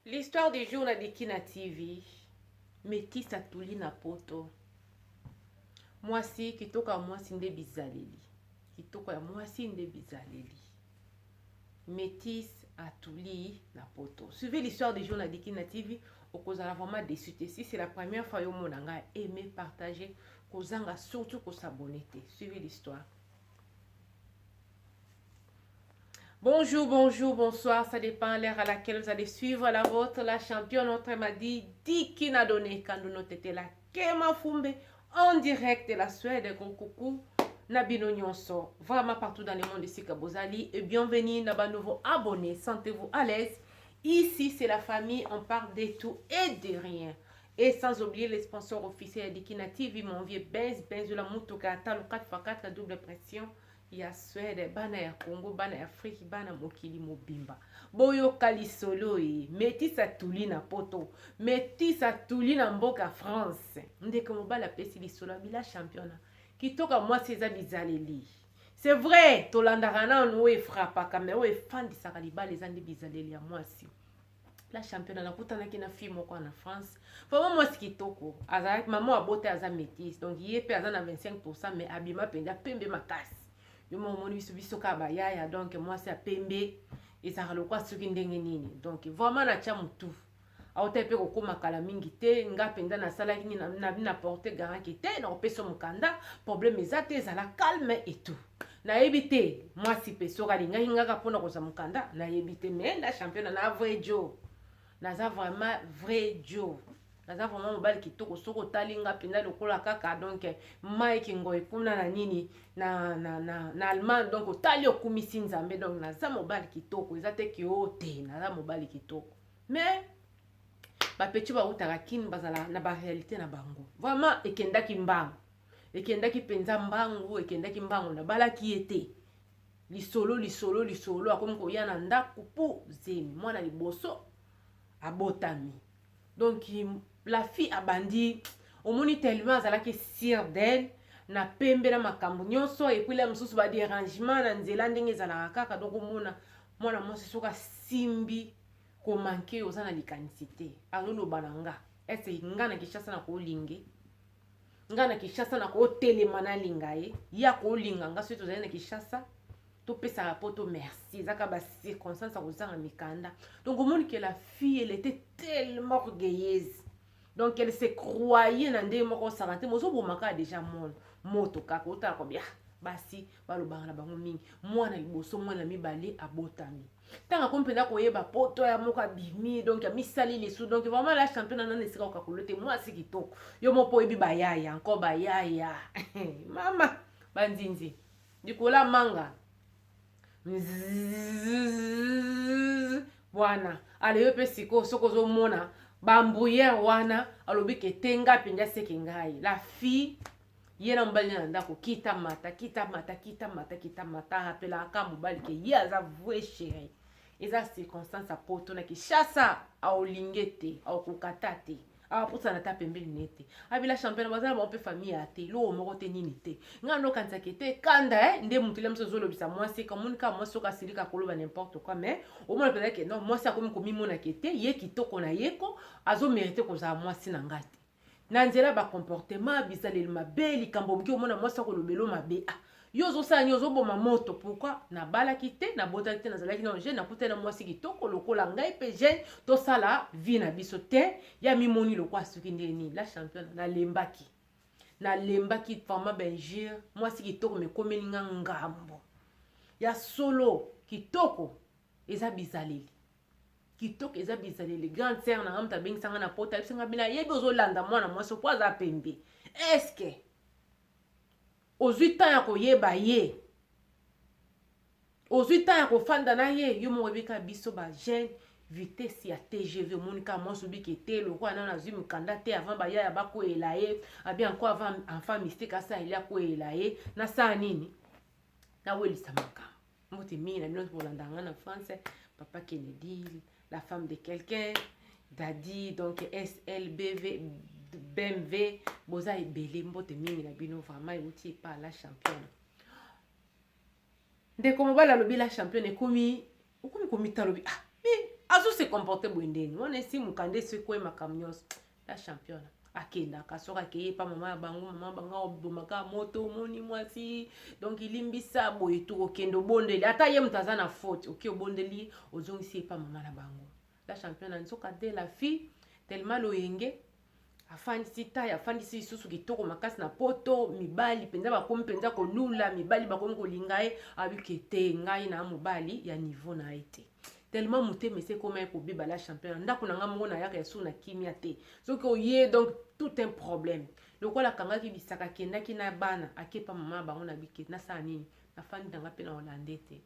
L'histoire du jour na Dikina TV. Metisse atuli na poto. Mwasi kitoko ya mwasi nde bizaleli. Kitoko ya mwasi nde bizaleli. Metisse atuli na poto. Suivez l'histoire du jour na Dikina TV. Okozala vraiment déçu te. Si c'est la première fois yo mona nga aimer, partager, kozanga surtout ko s'abonner te. Suivez l'histoire. Bonjour, bonjour, bonsoir, ça dépend l'heure à laquelle vous allez suivre la vôtre, la championne, notre m'a dit, Dikina Donné, Kanduno Tetela, Kema Fumbe, en direct de la Suède, gros coucou, na bino nyonso, vraiment partout dans le monde ici, bozali, et bienvenue, na ba nouveaux abonnés, sentez-vous à l'aise. Ici, c'est la famille, on parle de tout et de rien. Et sans oublier les sponsors officiels Dikina TV, mon vieux Benz, Benz la Mutuka, Talo 4x4, double pression. Ya Suède, bana ya Congo, bana ya Afrique, bana mokili mobimba. Boyoka lisolo e Metis atuli na poto, Metis atuli na mboka France. Ndeko mobali apesi lisolo abila championnat. Kitoko ya mwasi eza bizaleli. C'est vrai, tolandaka nanu oyo efrapaka mais oyo efandisaka libala eza nde bizaleli ya mwasi. La championnat nakutanaki na fille moko na France. Vraiment mwasi kitoko. Azalaki maman abota aza métisse. Donc ye pe aza na 25% mais abima penza pembe makasi. Yo moko omoni biso biso kaka bayaya donc mwasi ya pembe ezalaka lokola soki ndenge nini. Donc vraiment natia mutu. Autaki pe kokoma kala mingi te nga mpenza nasalaki nini na, na porte garant ke te nakopesa mokanda problème eza te ezala calme et tout. Nayebi te mwasi pe soki alingaki nga kaka mpona kozwa mokanda nayebi te mais la championne na vrai jo naza vraiment vrai jo naza vraiment mobali kitoko soki otali nga mpenza lokola kaka donc Mike Ngoy kuna na nini na, na, na, na Allemagne donc otali okumisi Nzambe donc naza mobali kitoko eza te ke o te naza mobali kitoko mais bapeti bawutaka kin bazala na barealité na bango vraiment ekendaki mbangu Ekendaki penza mbangu, ekendaki mbangu, nabalaki ye te. Lisolo, lisolo, lisolo, akomi koya na ndako po zemi. Mwana liboso abotami. Donc la fille abandi, omoni tellement azalaki sûre d'elle, na pembe na makambo nyonso, et puis la mosusu ba dérangement na nzela ndenge ezalaka kaka, donc omona mwana mwasi soki asimbi ko manquer oza na likanisi te. Azoloba na nga, est-ce nga na Kinshasa nakolinge? Nga na Kinshasa na kotelema nalinga ye, ye akolinga nga soki tozali na Kinshasa topesaka poto merci, eza kaka ba circonstances ya kozanga mikanda. Donc omoni que la fille elle était tellement orgueilleuse, donc elle se croyait na ndenge moko osaka te, mozoboma kaka déjà mono moto kaka otala kobia basi balobaka na bango mingi. Mwana liboso mwana mibale abotami ntango akomi mpenza koyeba poto ya moko abimi donc amisali lisu donc vraiment la championne nana esika okakolo te mwasi kitoko yo moko oyebi bayaya encore bayaya mama banzinzi likolo ya manga wana ale yo mpe sikoyo soki ozomona bambruyere wana alobi ke te ngai mpenza seke ngai la fille ye na mobali na ndako kita mata kita mata kita mata kita mata rappelaka mobali ke ye aza vrai chéri eza circonstance ya poto na Kinshasa aolinge te aokokata te apusana ata pembeni ne te abila champion baza na bango mpe famille ya te eloko moko te nini te ngai nokanisaki te kanda eh, nde motu lia mosu ozolobisa mwasi kamoni kaka mwasi soki asilika koloba n'importe quoi mais omona mpenza ke non mwasi akomi komimona ke te ye kitoko na ye ko azomerite kozala mwasi na ngai te na nzela ba comportement bizaleli mabe likambo moke omona mwasi akolobelo mabe ah yo ozosala nini ozoboma moto pourquoi nabalaki te nabotaki te nazalaki nano jeune nakutani na mwasi kitoko lokola ngai mpe jeune tosala vie na biso te ya mimoni lokola soki nde nini la championne nalembaki nalembaki vraiment bainjure mwasi kitoko mekomeli nga ngambo ya solo kitoko eza bizaleli kitoko eza bizaleli grande sœur na nga moto abengisa nga na poto ayebisa nga bino ayebi ozolanda mwana mwasi po aza pembe eske ozwi temps ya koyeba ye ozwi temps ya kofanda na ye yo moko oyebika biso ba jeune vitesse ya TGV omoni kaka mwasi obiki te lokola nano azwi mokanda te avant bayaya bakweyela ye abi encore avant enfant mystique asaleli akweyela ye nasala nini nawelisa makambo Mbote mingi na bino bolanda nga na France, papa Kennedy, la femme de quelqu'un, Daddy, donc SLBV, BMW, boza ebele, mbote mingi na bino vraiment euti epa la championne. Ndeko mobali alobi la championne ekomi okomi komitala olobi ah mais Azo se comporter boye ndeni wana esi mokanda esi ekwe makambo nyonso. La championne akendaka, soki akei epa mama ya bango, mama bango abomaka moto, omoni mwasi, donc limbisa boye tu, okende obondeli, ata ye moto aza na faute, oke obondeli, ozongisi epa mama na bango. La championne, nzoka de la fille tellement loyenge, afandisi tai, afandisi lisusu kitoko makasi na poto. Mibali mpenza bakomi mpenza kolula, mibali bakomi kolinga ye. Abike te, ngai na mobali ya niveau na ye te, tellement motema esi ekoma ye kobeba. La championne, ndako na ngai moko nayaka esu na kimia te soki oye, donc tout un problème. Lokola akangaki bisaka, akendaki na bana, akepa mama ya bango na bike. Nasala nini? Nafandi nanga mpe na olande te.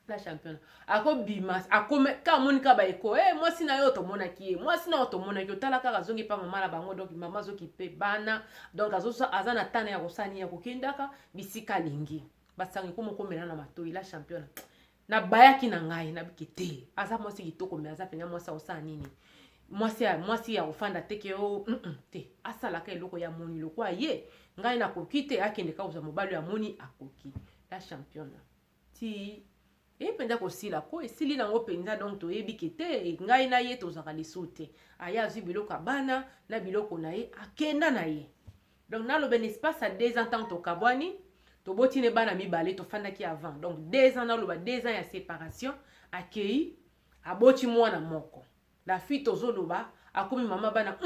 La championne akobima, akome ka amoni kaka baeko e mwasi na yo tomonaki ye, mwasi na yo tomonaki, otala kaka, azongi mpa mama na bango. Donc mama azoki mpe bana, donc aza na tana ya kosala nini, ya kokendaka bisika alingi. Basango ekoma okomela na matoi. La championne, nabayaki na ngai, nabiki te, aza mwasi kitoko, me aza mpenza mwasi akosala nini, mwasi ya mwasi ya kofanda te ke o te, asalaka eloko ya moni lokwa ye, ngai nakoki te, akende kaka kozwa mobali oyo amoni akoki. La championne, ti eye mpenza kosila ko esili nango mpenza, donc toyebi ke te, ngai na ye tozalaka lisu te. Aye azwi biloko ya bana na biloko na ye, akenda na ye. Donc naloba na espace ya 2 ans, ntango tokabwani, toboti ne bana mibale, tofandaki avant, donc 2 ans, naloba 2 ans ya séparation. Akei, aboti mwana moko. La fille, tozoloba akomi mama bana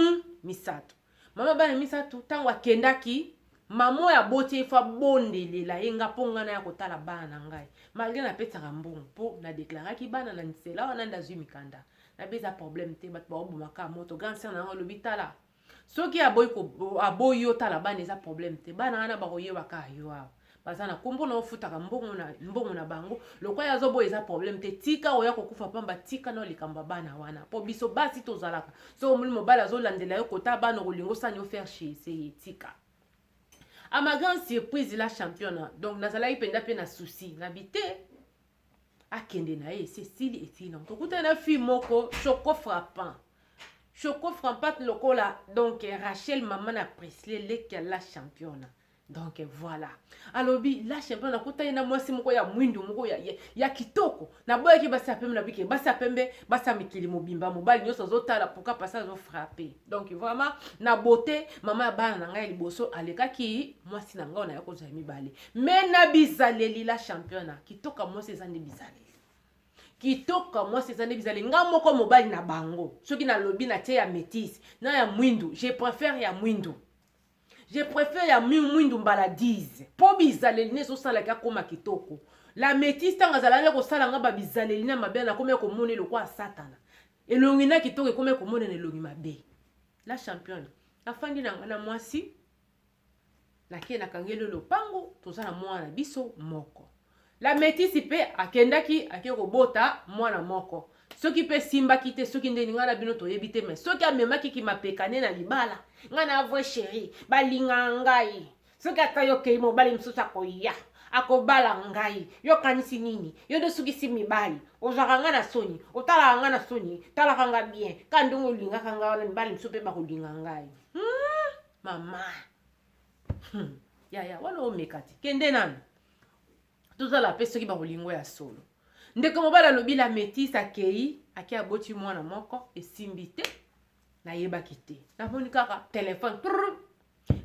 misato, mama bana misato. Ntango akendaki, mama oyo aboti ye, fo abondelela ye nga mpo ngai naya kotala bana na ngai, malgré napesaka mbongo mpo nadeklaraki bana na nzela wana nde azwi mikanda. Nabi eza problème te, bato baobomaka moto. Grande sœur na yango alobi: tala, soki aboyi yo tala bana, eza problème te, bana wana bakoyebaka yo awa, baza na nkombo na, ofutaka mbongo na bango. Lokola azoboya, eza problème te, tika oya kokufa pamba, tika na likambo ya bana wana. Mpo biso basi tozalaka, soki omoni mobali azolandela yo kota bana, okolinga osani ofaire chier ye, tika. À ma grande surprise, la championne, donc nazalaki mpenza mpe na souci, nabi te, akende na ye, esi esili, etili nango. Tokutani na fille moko choco frappant, choco frappant lokola donc Rachel, mama na Presley, leki ya la championne. Donc voilà, alobi: la championne, nakutani na mwasi moko ya mwindu moko ya kitoko. Naboyaki basi ya pembe, nabiki basi ya pembe, basi ya mikili mobimba, mobali nyonso azotala, pourquoi pasi azofrappe. Donc vraiment na beauté, mama ya bana na ngai ya liboso alekaki mwasi na ngai oyo naya kozwa ya mibale. Me na bizaleli, la championne, kitoko mwasi eza nde bizaleli, kitoko mwasi eza nde bizaleli. Nga moko mobali na bango, soki nalobi na tie ya métise na ya mwindu, je préfère ya mwindu, je préfère ya mwindu mbala 10, mpo bizaleli ne ezosalaki akóma kitoko. La métise, ntango azalaki kosala nga babizaleli na mabe, nakomi komona eloko ya Satana, elongi na kitoko ekomi komonana elongi mabe. La championne, nafandi na nga na mwasi, nakei, nakangeli lopango, toza na mwana biso moko. La métise mpe akendaki, ake kobota mwana moko. Soki mpe esimbaki te, soki ndeni, ngai na bino toyebi te. Me soki amemaki kimapekane na libala, ngai na vrai chéri balingaka ngai, soki ata yokei mobali mosusu akoya akobala ngai, yokanisi nini? Yo nde osukisi mibali, ozwaka ngai na soni, otalaka ngai na soni, talaka nga bien ka ndenge olingaka ngai wana, mibali mosusu mpe bakolinga ngai. Mama. Yaya wana omeka te, kende nanu tozala mpe soki bakolingo ya solo. Ndeko mobali alobi: la métise akei, ake aboti mwana moko, esimbi te. Nayebaki te, namoni kaka telefone.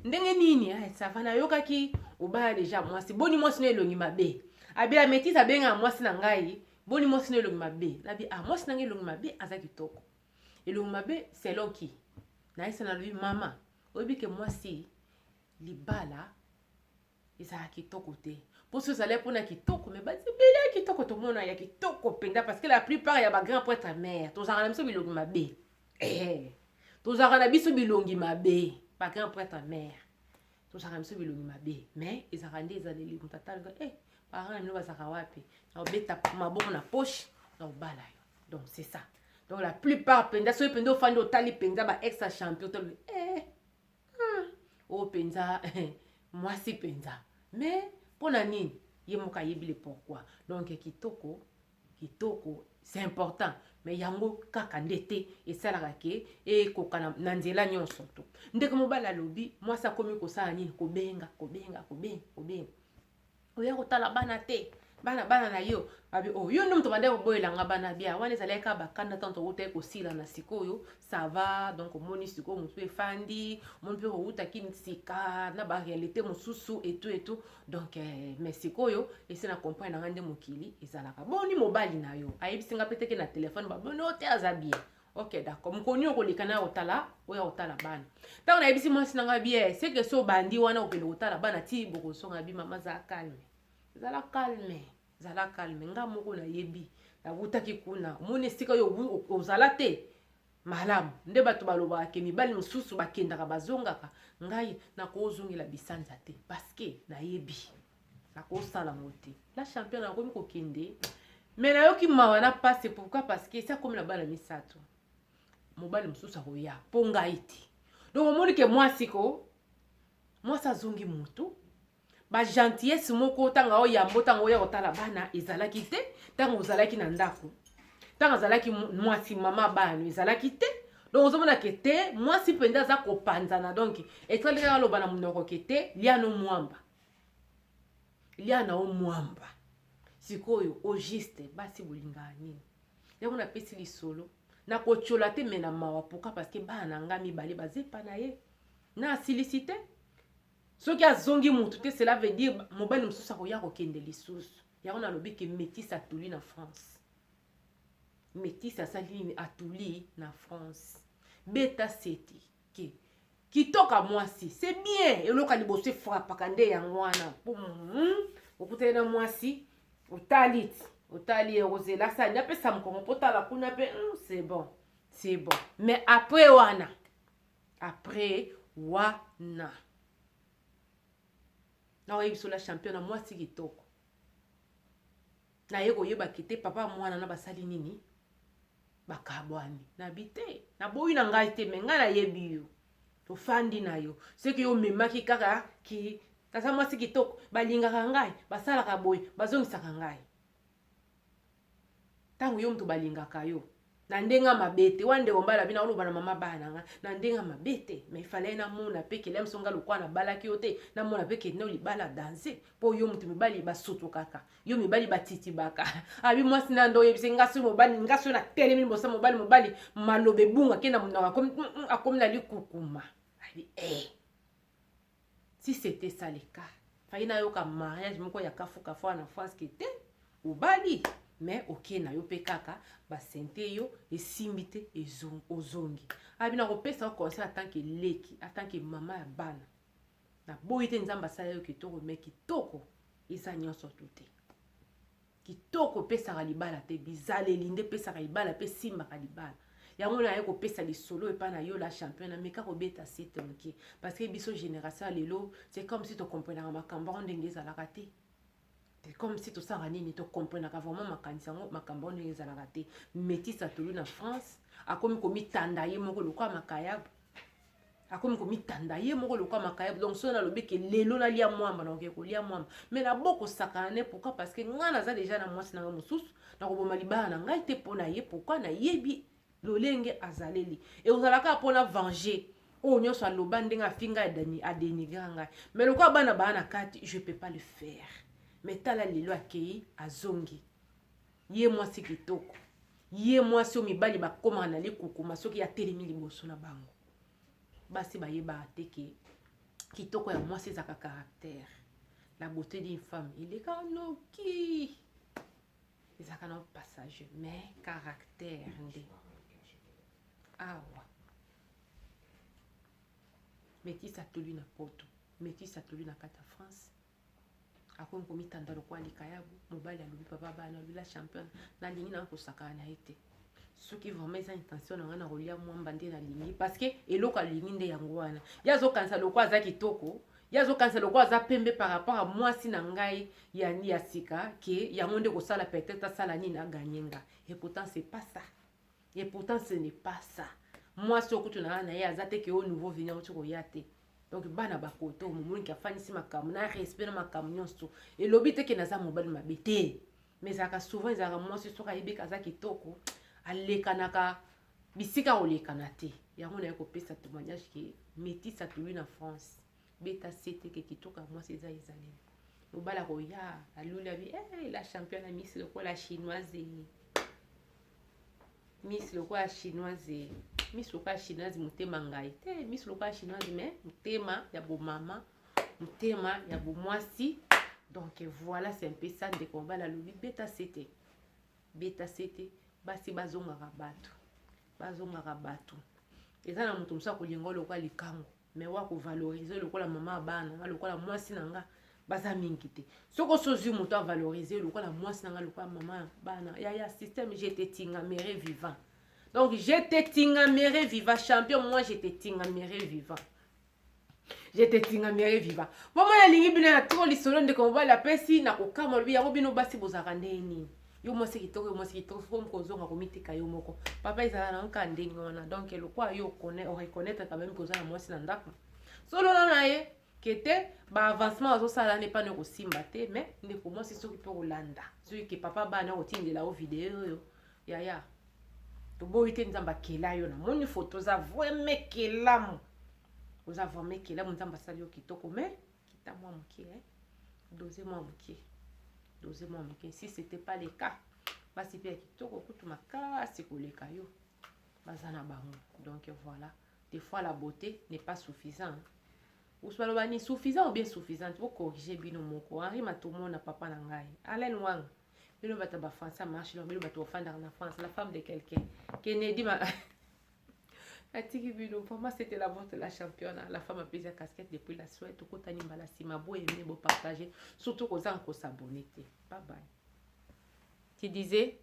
Ndenge nini? Ça va, nayokaki obala déjà mwasi. Boni mwasi no elongi mabe? Abi la métise abengaka mwasi na ngai: boni mwasi no elongi mabe? Nabi: ah, mwasi na ngai elongi mabe? Aza kitoko. Elongi mabe selon ki? Nayesa, nalobi: mama, oyebi ke mwasi libala ezala kitoko te, mpo so ezali mpona kitoko, me basi ebele ya kitoko tomona, ya kitoko mpenza, parce que la plupart ya bagrand prêtre mère tozalaka na biso bilongi mabe, tozalaka na biso bilongi mabe. Bagrand prêtre mère tozalaka na biso bilongi mabe, mais ezalaka nde ezaleli. Moto atalaka, parent na bino bazalaka wapi? Na obeta maboko na poche, na obala yo. Donc c'est ça. Donc la plupart mpenza, soki mpenza ofandi otali mpenza ba ex champion, otali oyo mpenza mwasi mpenza, mais mpo na nini? Ye moko ayebi le pourquoi. Donc kitoko, kitoko c'est important, mais yango kaka nde te esalaka ke ekoka na nzela nyonso to. Ndeko mobali alobi mwasi akomi kosala nini? Kobenga, kobenga, kobenga, kobenga, oya kotala bana te. Bana bana na yo abi, oh, yo nde moto banda koboyela nga bana bia wana. Ezalaki kaka bakanda ntango tokutaki kosila na sikoyo, ça va. Donc omoni sikoyo motu efandi, omoni mpe koutaki sika na baréalité mosusu etu etu. Donc mais sikoyo esi na comprendre na nga nde mokili ezalaka. Boni mobali na yo? Ayebisi nga mpe teke na telefone, baboni o te, aza bien. Ok, d'accord. Mokoni okoleka na kotala oyo kotala bana. Ntango nayebisi mwasi na nga bien, seke so obandi wana okende kotala bana ti bokosonga bi. Mama, zala calme, zala calme, zala calme. Nga moko nayebi, nawutaki kuna, omoni esika oyo ozala te malamu. Nde bato balobaka ke mibali mosusu bakendaka, bazongaka. Ngai nakozongela bisanza te, parce que nayebi nakosala yango te. La championne, nakomi kokende, mais nayoki mawa na pasi. Pourquoi? Parce que esi akomi na bana misato, mobali mosusu akoya mpo ngai te. Donc omoni ke mwasi ko mwasi azongi motu, bagentillesse moko ntango oyambo, ntango oya kotala bana ezalaki te, ntango ozalaki na ndako, ntango azalaki mwasi mama bana ezalaki te. Donc ozomona ke te, mwasi mpenza aza kopanzana. Donc etali kaka aloba na monoko ke te, lia no mwamba, lia na o mwamba. Sikoyo au juste, basi bolingaka nini? Yango napesi lisolo, nakotiola te, mais na mawa. Pourquoi? Parce que bana na nga mibale bazepa na ye na asilisi te. Soki azongi mutu te, cela veut dire mobali mosusu akoya kokende lisusu. Yango nalobi ke métis atuli na France. Métis asali nini? Atuli na France. Beta sete ke kitoko mwasi, c'est bien. Eloko ya liboso efrapaka nde yango wana, po okutani na mwasi, otali ti otali ye, okozela sani apesa mokongo mpo tala kuna mpe, c'est bon, c'est bon. Mais après wana, après wana, nakoyebi biso la champion na mwasi kitoko, naye koyebaki te papa mwana na basali nini, bakabwani. Nabi te, naboyi na ngai te, mais ngai nayebi yo, tofandi na yo, soki yo omemaki kaka ki naza mwasi kitoko, balingaka ngai, basalaka boye, bazongisaka ngai. Ntango yo moto balingaka yo na ndenge mabe te wana, ndeko mbala bino oloba na mama bana na nga na ndenge mabe te, mais ifale namona mpe kele moso nga lokwa nabalaki yo te, namona mpe kende libala danse, mpo yo moto mibali basutukaka yo, mibali batitibaka. Abi mwasi na ndo oyebisi nga, soki mobali nga, soki natelemi liboso mobali, mobali maloba ebunga ke na monoko, akomi na likukuma. Abi eh, si c'était ça le cas, fai nayoka mariage moko ya kafukafu wana na France ke te, obali, mais okei na yo mpe kaka basente yo, esimbi te, ozongi. Abi nakopesa yo conseil en tant que leki, en tant que mama ya bana. Naboyi te, Nzambe asala yo kitoko, mais kitoko eza nyonso tu te. Kitoko epesaka libala te, bizaleli nde epesaka libala mpe esimbaka libala. Yango naye kopesa lisolo epai na yo la champion. Nameka kobeta site moke, parce que biso génération ya lelo, c'est comme si tokomprenaka makambo yango ndenge ezalaka te. C'est comme si tosalaka nini, tokomprenaka vraiment makanisi yango, makambo yango ndenge ezalaka te. Métis atolu na France, akomi komitanda ye moko lokola makayabu, akomi komitanda ye moko lokola makayabu. Donc soki nalobi ke lelo nalia mwamba, nakoki kolia mwamba, mais nabokosakana ne. Pourquoi? Parce que ngai naza déjà na mwasi na ngai mosusu, nakoboma libala na ngai te mpo na ye. Pourquoi? Nayebi lolenge azaleli, ekozala kaka mpona venger oyo nyonso aloba, ndenge afinga, adénigrer ngai. Mais lokola bana baa na kati, je peux pas le faire. Mais tala lelo akei, azongi ye mwasi kitoko, ye mwasi oyo mibali bakomaka na likukuma soki atelemi liboso na bango. Basi bayebaka te ke kitoko ya mwasi ezalaka caractère. La beauté d'une femme eleka noki, ezalaka na passager, mais caractère nde awa. Métis atoli na Poto, métis atoli na kati ya France, akomi komitanda lokola likayabu. Mobali alobi, papa bana alobi, la championne, nalingi na kosakana na ye te. Soki vraiment eza intention na ngai na kolia mwamba nde nalingi, parce que eloko alingi nde yango wana. Ye azokanisa lokola aza kitoko, ye azokanisa lokola aza pembe par rapport a mwasi na ngai ya sika, ke yango nde kosala peut-être asala nini, aganye nga. Et pourtant c'est pas ça, et pourtant ce n'est pas ça. Mwasi oyo kutu na ye aza te ke oyo nouveau venu auti koya te. Donc bana bakoto momoniki afandisi makambo na respect na makambo nyonso. Elobi te ke naza mobali mabe te, mais ezalaka souvent, ezalaka mwasi soki ayebika aza kitoko, alekanaka bisika kolekana te. Yango naye kopesa témoignage ke métis atuli na France. Beta se te ke kitoko ya mwasi eza ezaleli. Mobali akoya aluli abi hey, la championne miss lokola chinoise, miss lokola chinoise, miss lokola chinoise, motema ngai te, miss lokola chinoise, mais motema ya bomama, motema ya bomwasi. Donc voilà, c'est un peu ça. Ndeko mobali alobi beta sete, beta sete. Basi bazongaka bato, bazongaka bato. Eza na moto mosusu akolinga lokola likango, mais wa kovaloriser lokola mama ya bana, lokola mwasi na nga, baza mingi te. Soki osozwi moto avaloriser lokola mwasi na nga, lokola mama ya bana, yaya, système je te tingamere vivant. Donc je te tingamere vivant, champion. Moi, je te tingamere vivant, je te tingamere vivant. Mama, nalingi bino ya trop. Lisolo ndeko mobali apesi na kokama, olobi yango bino basi bozalaka ndenge nini? Yo mwasi kitoko, yo mwasi kitoko, fo kozonga komitika yo moko. Papa, ezala na nka ndenge wana. Donc lokwa yo oreconnaître quand même koza na mwasi na ndako, solola na ye kete baavancement azosala wana epana ekosimba te. Mais ndeko mwasi, soki mpe kolanda, soki ke papa bana kotindela yo video oyo, yaya, toboyi te. Nzambe akela yo, namoni foto, oza vraiment ekelamu, oza vraiment ekelamu. Nzambe asali yo kitoko, mais kita mwa moke, dose mwa moke, dose mwa moke. Si c'était pas le cas, basi mpe ya kitoko kutu makasi koleka yo baza na bango. Donc voilà, des fois la beauté n'est pas suffisant. Baloba ni suffisant ou bien suffisante, bocorriger bino moko. Henri Matomona, papa na ngai, Alain Wanga, bino bato ya bafrançais, marche, bino bato bofandaka na France, la femme de quelqu'un, Kennedy ma atiki bino. Vraiment, c'était la vôtre, la championne, la femme apesa casquette depuis la Suède. Tokotani mbala nsima. Boaimer, bopartager, surtout kozanga kos'abonner te. Bye bye. Tu disais.